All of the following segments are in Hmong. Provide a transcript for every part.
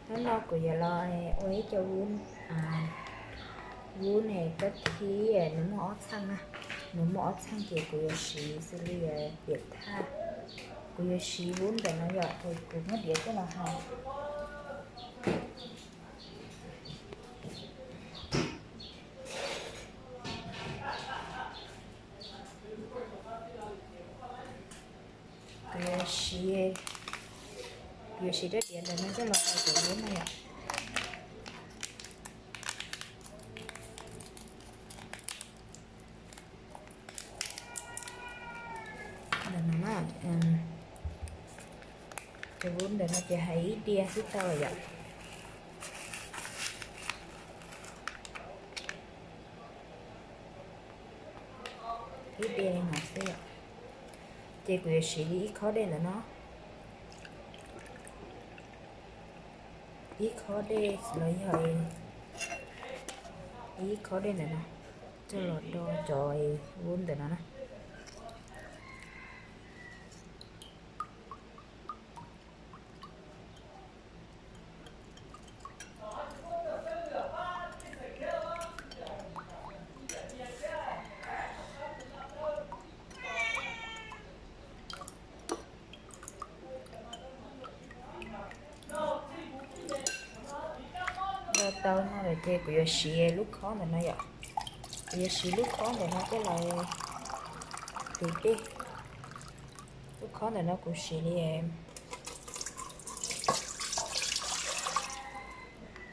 Hnub no kuv yuav los ua ib co vub, vub ne kab thib, nws muaj ob txheej na. Nws muaj ob txheej ces kuv yuav siv xws li piam thaj. Kuv yuav siv vub ntawm no yom, ces kuv muab diav coj los hau. Kuv yuav siv, kuv yuav siv rab diav ntawm no coj los hau cov vub no yom. Ntawm no na, cov vub ntawm no ces hais ib diav xwb tau lawm yom. Ib diav li no xwb yom. Ces kuv yuav siv li ib khob dej ntawm no. Ib khob dej los yog ib khob dej ntawm no coj los do cov vub ntawm no na. Do tau no lawm ces kuv yuav siv lub khob ntawm no yom. Kuv yuav siv lub khob ntawm no coj los tiv dej. Lub khob ntawm no kuv siv li,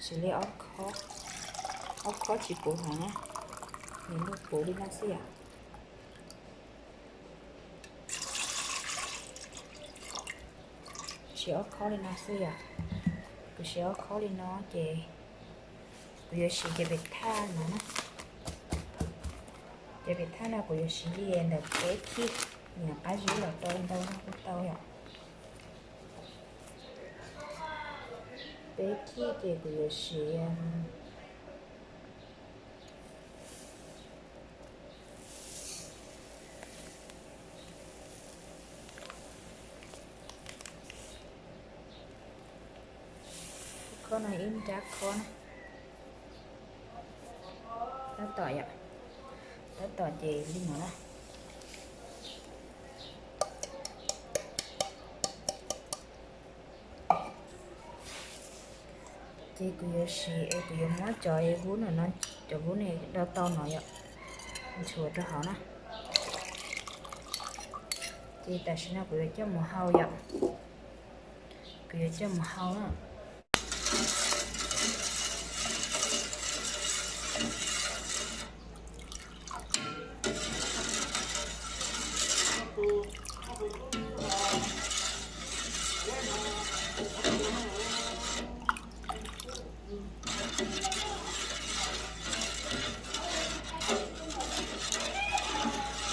siv li ob khob, ob khob tsis puv heev na, nws muaj puv li no xwb yom. Siv ob khob li no xwb yom. Kuv siv ob khob li no ces kuv yuav siv cov piam thaj no na. Cov piam thaj no kuv yuav siv li ntawm peb khij, nws qab zib los tau ntau no kuj tau yom. Peb khij ces kuv yuav siv khob no ib nrab khob na. Tab tom yom, tab tom ces li no na. Ces kuv yuav siv es kuv yuav muab cov vub no, cov vub ne do tau no yom, ntxuav rau hauv na. Ces tam sim no kuv yuav coj mus hau yom. Kuv yuav coj mus hau na.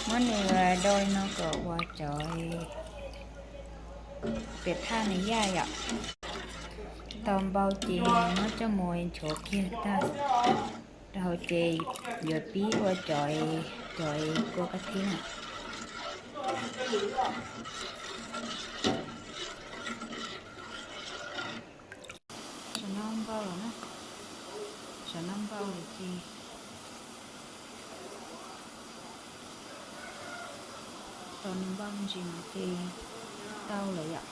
Muab nws do li no kom ua cov piam thaj nws yaj yom. Tau npau ces muab coj mus nchuav kiag tag rau hauv ces yuav pib ua cov, cov kua kab thib na. Saum no npau lawm na, saum no npau lawm ces tos nws npau me ntsis no ces tau lawm yom.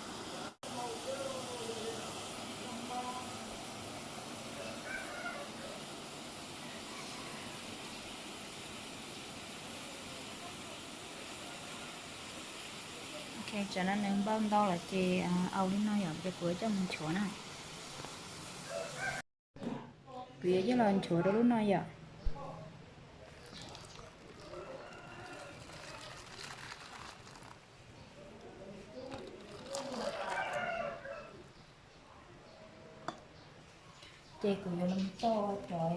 Ok, tam no nws npau ntau lawm ces au li no yom, ces kuv yuav coj mus nchuav na. Kuv yuav coj los nchuav rau lub no yom. Ces kuv yuav los toj cov,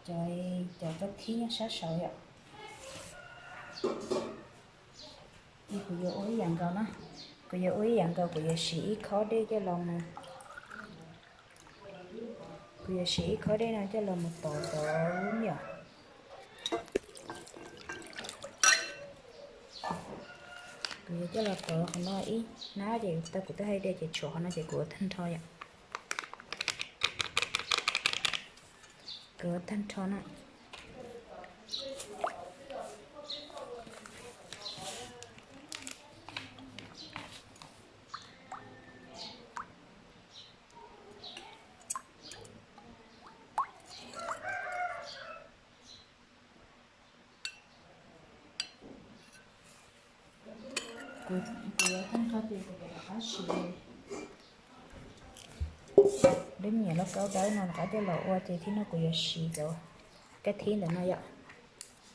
cov, cov kab thib nyob sab saud yom. Ces kuv yuav ua ib yam nkaus na, kuv yuav ua ib yam nkaus, kuv yuav siv ib khob dej coj los mus, kuv yuav siv ib khob dej no coj los mus tov cov vub yom. Kuv yuav coj los tov qhov no ib hnab ces tau kuv twb hais tias ces tshuav qhov no ces kuv ua tag nrho yom. Kuv ua tag nrho na. Kuv yuav tag nrho ces kuv rov qab siv lub me nyuam lauj kaub dawb no rov qab coj los ua ces thiab no kuv yuav siv cov kab thib ntawm no yom.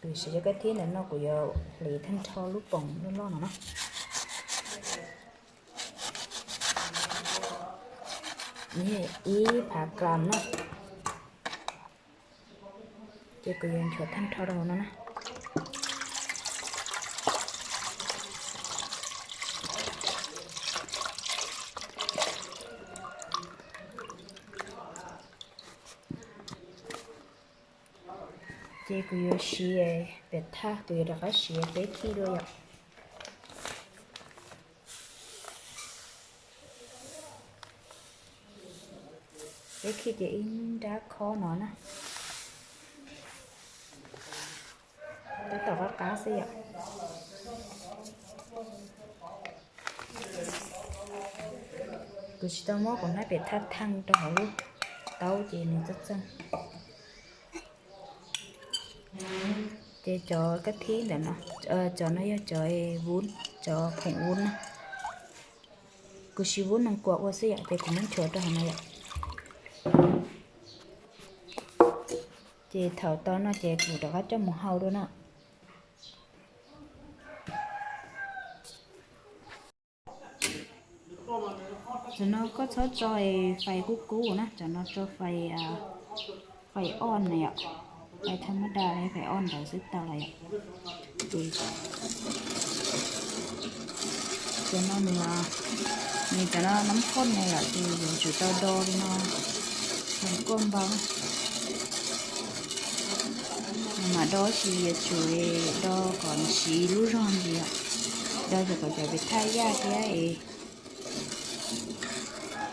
Kuv siv cov kab thib ntawm no kuv yuav hliv tag nrho lub poom loj loj no na. Ib phav gram na. Ces kuv yuav nchuav tag nrho rau hauv no na. Ces kuv yuav siv pem thaj, kuv yuav rov qab siv peb khij dua yom. Peb khij ces ib nrab khob no na. Tab tom qab qab xwb yom. Kuv tsis tau muab kuv hnab pem thaj theej rau hauv lub taub ces nws txeej txeej. Ces cov kab thib ntawm no, cov no yog cov vub, cov khoom vub na. Kuv siv vub nees kuam ua xwb yom, ces kuv muab nchuav rau hauv no yom. Ces thaum tau no ces kuv rov qab coj mus hau dua na. Cov no koj txhob tso fais kub kub na, cov no tso fais, fais on na yom, fais thaj mab da, fais on ntawd xwb tau lawm yom. Ces cov no nws, nws cov no nab phoj ne yom, ces yuav tsum tau do li no, nws kuaj npau. Nws mam do, sis yuav tsum do kom nws siv lub zog ntsis, do kom cov pem thaj yaj thiab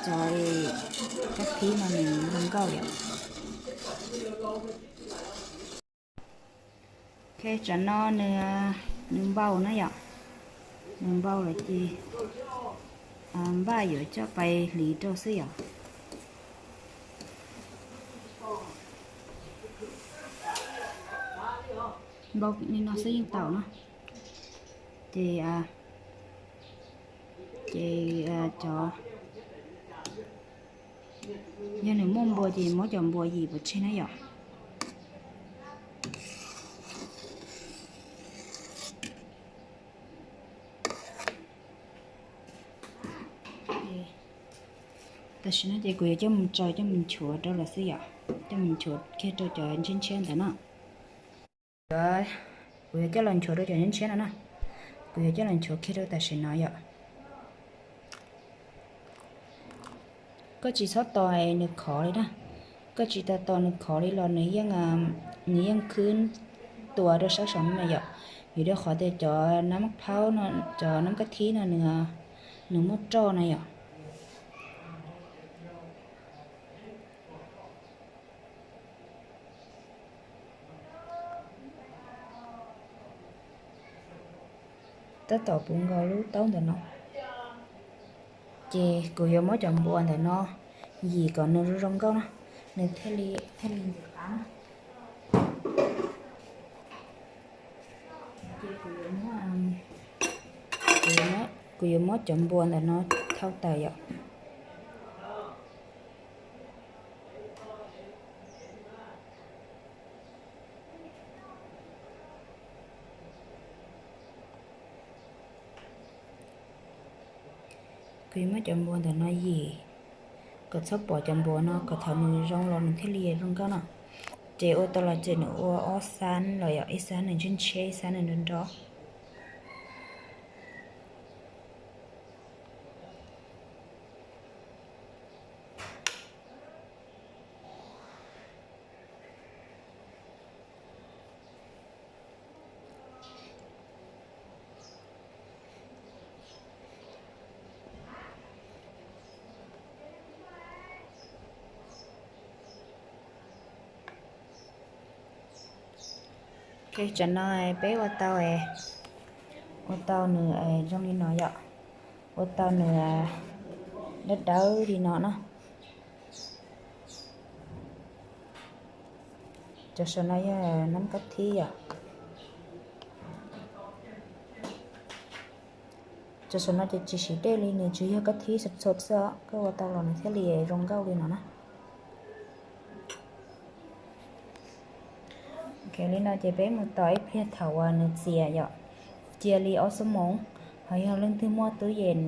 cov kab thib no nws zoo nkauj yom. Cov no nws, nws npau na yom, nws npau lawm ces npaj yuav coj pais hliv rau xwb yom. Npau li no xwb yeej tau na. Ces, ces cov, yog nws muaj npua ces muab cov npua yim pov tseg na yom. Tam sim no ces kuv yuav coj mus tsaws coj mus nchuav rau lawm xwb yom, coj mus nchuav kiag rau cov ntshiab ntshiab ntawd na. Kuv yuav coj los nchuav rau cov ntshiab ntshiab no na. Kuv yuav coj los nchuav kiag rau tam sim no yom. Koj tsis txhob tos nws khov li na. Koj tsis tau tos nws khov li los nws yeej, nws yeej khwb tua rau sab saum no yom. Vim rau qhov tias cov nab phaub no, cov nab kab thib no nws, nws muaj roj na yom. Tab tom puv nkaus lub taub ntawm no. Ces kuv yuav muab cov npua ntawm no yim kom nws zoo zoo nkauj na, nws thiaj li, thiaj li ntxim qab na. Ces kuv yuav muab, kuv yuav muab cov npua ntawm no thau tawm yom. Kuv yuav muab cov npua ntawm no yim kom txhob pom cov npua no, kom thaum nws zoo los nws thiaj li zoo nkauj no. Ces ua tau los ces nws ua ob xab los yom, ib xab nws ntshiab ntshiab, ib xab nws nrov nrov. Ok, tam no peb ua tau, ua tau nws zoo li no yom, ua tau nws dawb dawb li no na. Cov saum no yog nab kab thib yom. Cov saum no ces tsis siv dej li, nws tsis yog kab thib xwb, koj ua tau los nws thiaj li zoo nkauj li no na. Ok, li no ces peb mus tos ib pliag thaum uas nws txias yom, cia li ob xuab moos, ho yog leej twg muaj tub yees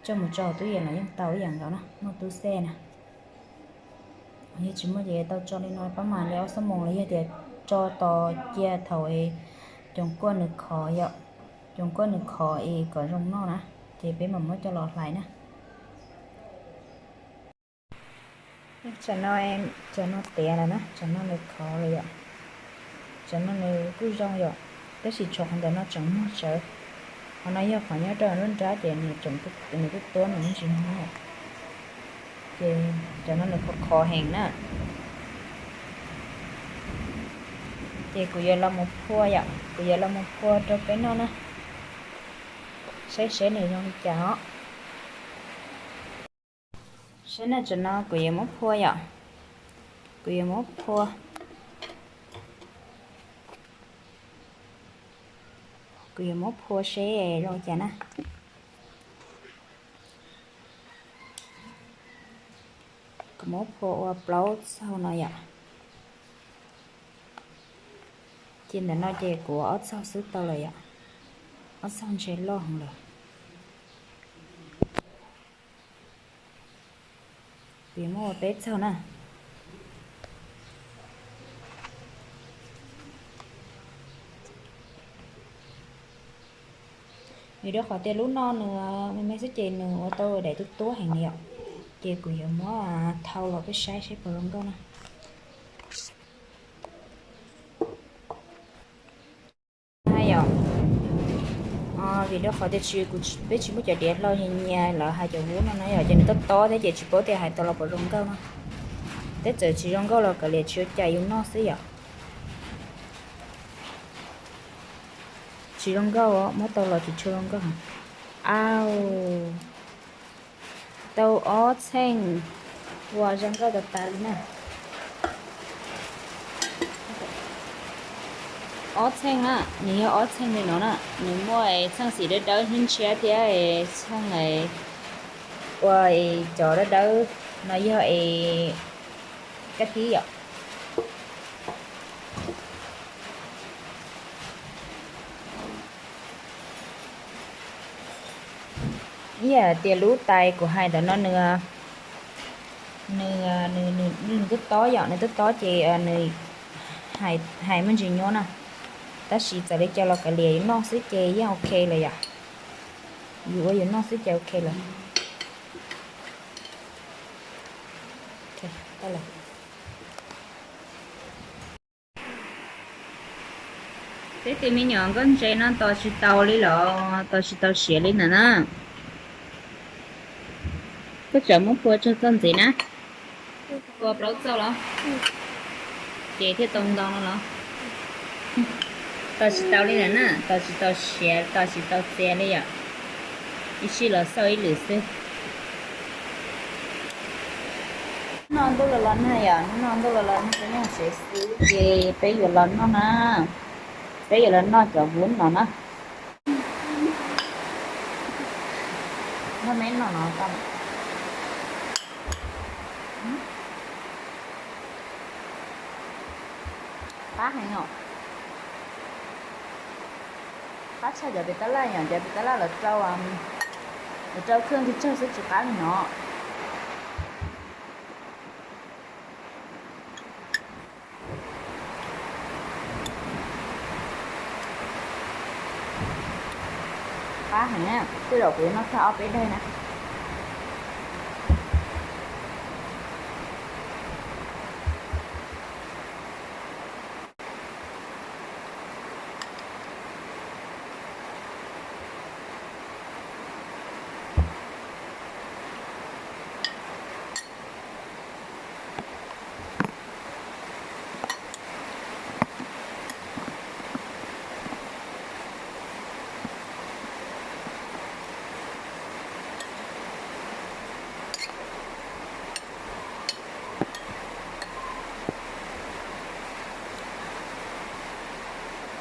coj mus tso tub yees los yeej tau ib yam nkaus na, muaj tub xej na. Yog tsis muaj ces tau tso li no pab mas li ob xuab moos los yog tias tso tos cia thaum es coom kuaj nws khov yom, coom kuaj nws khov es kom zoo noj na, ces peb mam muab coj los hlais na. Tam no, tam no tiav lawm na, tam no nws khov lawm yom, tam no nws kuj zoo yom, tab sis tshuav qhov ntawm no tseem muag tsawv. Qhov no yog qhov nyob rau lub nrab ces nws tseem, nws kuj tuab nws me ntsis muag. Ces tam no nws khov khov heev na. Ces kuv yuav los mus phua yom, kuv yuav los mus phua rau peb noj na, saib seb nws zoo li cas os. Saib na, tam no kuv yuav muab phua yom, kuv yuav muab phua, kuv yuav muab phua seb zoo li cas na. Kuv muab phua ua plaub txaug no yom. Ces ntawm no ces kuv ua ob txaug xwb tau lawm yom, ob txaug ntshe loj heev lawm. Kuv yuav muab ua peb txaug na. Vim rau qhov tias lub no nws me me xwb ces nws ua tau daim tuab tuab heev li yom. Ces kuv yuav muab thau los peb saib seb puas zoo nkauj na. Yom, vim rau qhov tias tsis, kuv, peb tsis muaj cov diav hlau nyias nyias lawv hais cov vub no na yom, ces nws tob tob thiab ces tsis paub tias hais tau los puas zoo nkauj no. Tej txawm tsis zoo nkauj los kav liam tsis ua cas, yus noj xwb yom. Tsis zoo nkauj, muab tau los tsis tshua zoo nkauj. Au, tau ob txheej, ua zoo nkauj tas tas li na. Ob txheej na, nws yog ob txheej li no na, nws muaj txheej xim dawb dawb hnyiab ntshiab thiab txheej ua cov dawb dawb no yog es kab thib yom. Ib yam tias lub tais kuv hais ntawm no nws, nws, nws, nws twb tob yom, nws twb tob ces nws hais muaj ntsis nyuaj na. Tab sis txawm li cas los kav liam yus noj xwb ces yeej ok lawm yom. Yus ua yus noj xwb ces ok lawm. Peb tus me nyuam nkauj ntse no tos tsis tau li los tos tsis tau siav li ntawm na. Koj tseem muab phua tsawg txoj ntxiv na? Phua plaub txoj los? Ces thiaj tau ntau no los? Tos tsis tau li ntawm na, tos tsis tau siav, tos tsis tau txias li yom. Ib sij los xauj ib lwm xwb. Noj ntuj los los nag yom, noj ntuj los los nag, peb nyob hauv tsev xwb ces peb yuav los noj na. Peb yuav los noj cov vub no na. Noj me no no tau. Qab heev os. Qab tshaj cov pem tab laj yom, cov pem tab laj lawv rau, lawv rau kheej tsawg tsawg xwb tsis qab li no. Qab heev, tej zaum kuv yuav noj tag ob peb daim na.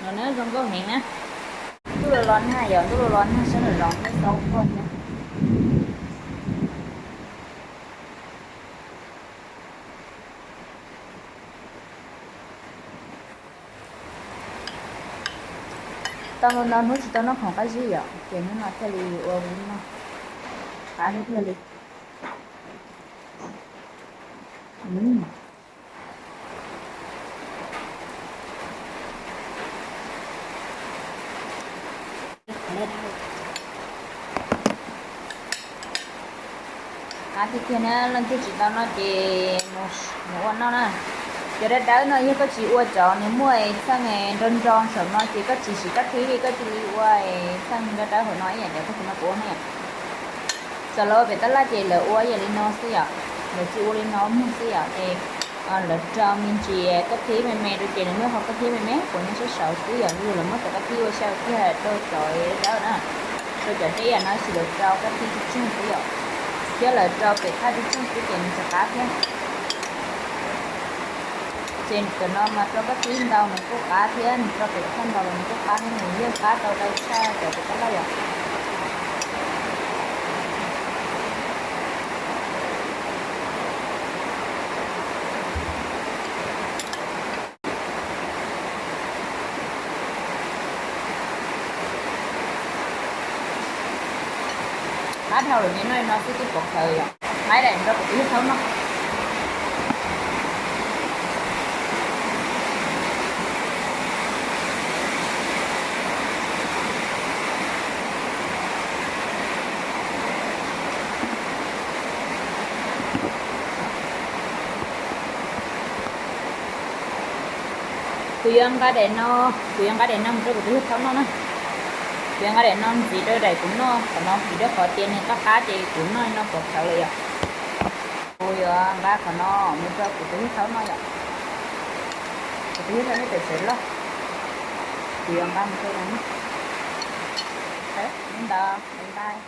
Nws zoo nkauj heev na. Ntuj los los nag yom, ntuj los los nag saib zoo zoo thiab xaub koj thiab. Tau ntau hnub tsis tau noj khoom qab zib yom, ces hnub no thiaj li ua vim no qab thiaj li. Qab tiag tiag na, leej twg tsis tau noj ces mus ua noj na. Cov dawb dawb no yog koj tsis ua cov nws muaj txheej nrog nrog saum no ces koj tsis siv kab thib li, koj cia li ua txheej dawb dawb hauv no ib yam cov koj tsis no kuv ua na yom. Txawm lawv ua pem tab laj ces lawv ua yam li no xwb yom, lawv tsis ua li no muag xwb yom, ces lawv rau me ntsis kab thib me me rau ces nws muaj qhov kab thib me me puas nyuaj saib saud xwb yom, yog lawv muab cov kab thib ua xyaw kiag rau cov dawb na, rau cov deb yam no tab sis lawv rau kab thib tsawg tsawg xwb yom, thiab lawv rau pem thaj tsawg tsawg xwb ces nws tsis qab thiab. Ces cov no mas rau kab thib ntau nws kuj qab thiab, nws rau pem thaj ntau los nws kuj qab thiab, nws yeej qab tau dawb tshaj cov pem tab laj yom. Qab dhau lawm, noj li no xwb twb pov khawv yom. Nqa daim nrog kuv tus yawg thaub noj. Kuv yuav nqa daim no, kuv yuav nqa daim no mus rau kuv tus yawg thaub noj na. Kuv yuav nqa daim no ntxiv rau daim kuv noj qhov no vim rau qhov tias nws qab qab ces kuv noj no pov khawv lawm yom. Kuv yuav nqa qhov no mus rau kuv tus yawg thaub noj yom. Kuv tus yawg thaub nyob pem tsev loj, kuv yuav nqa mus rau nws noj. Ntawd, bye bye.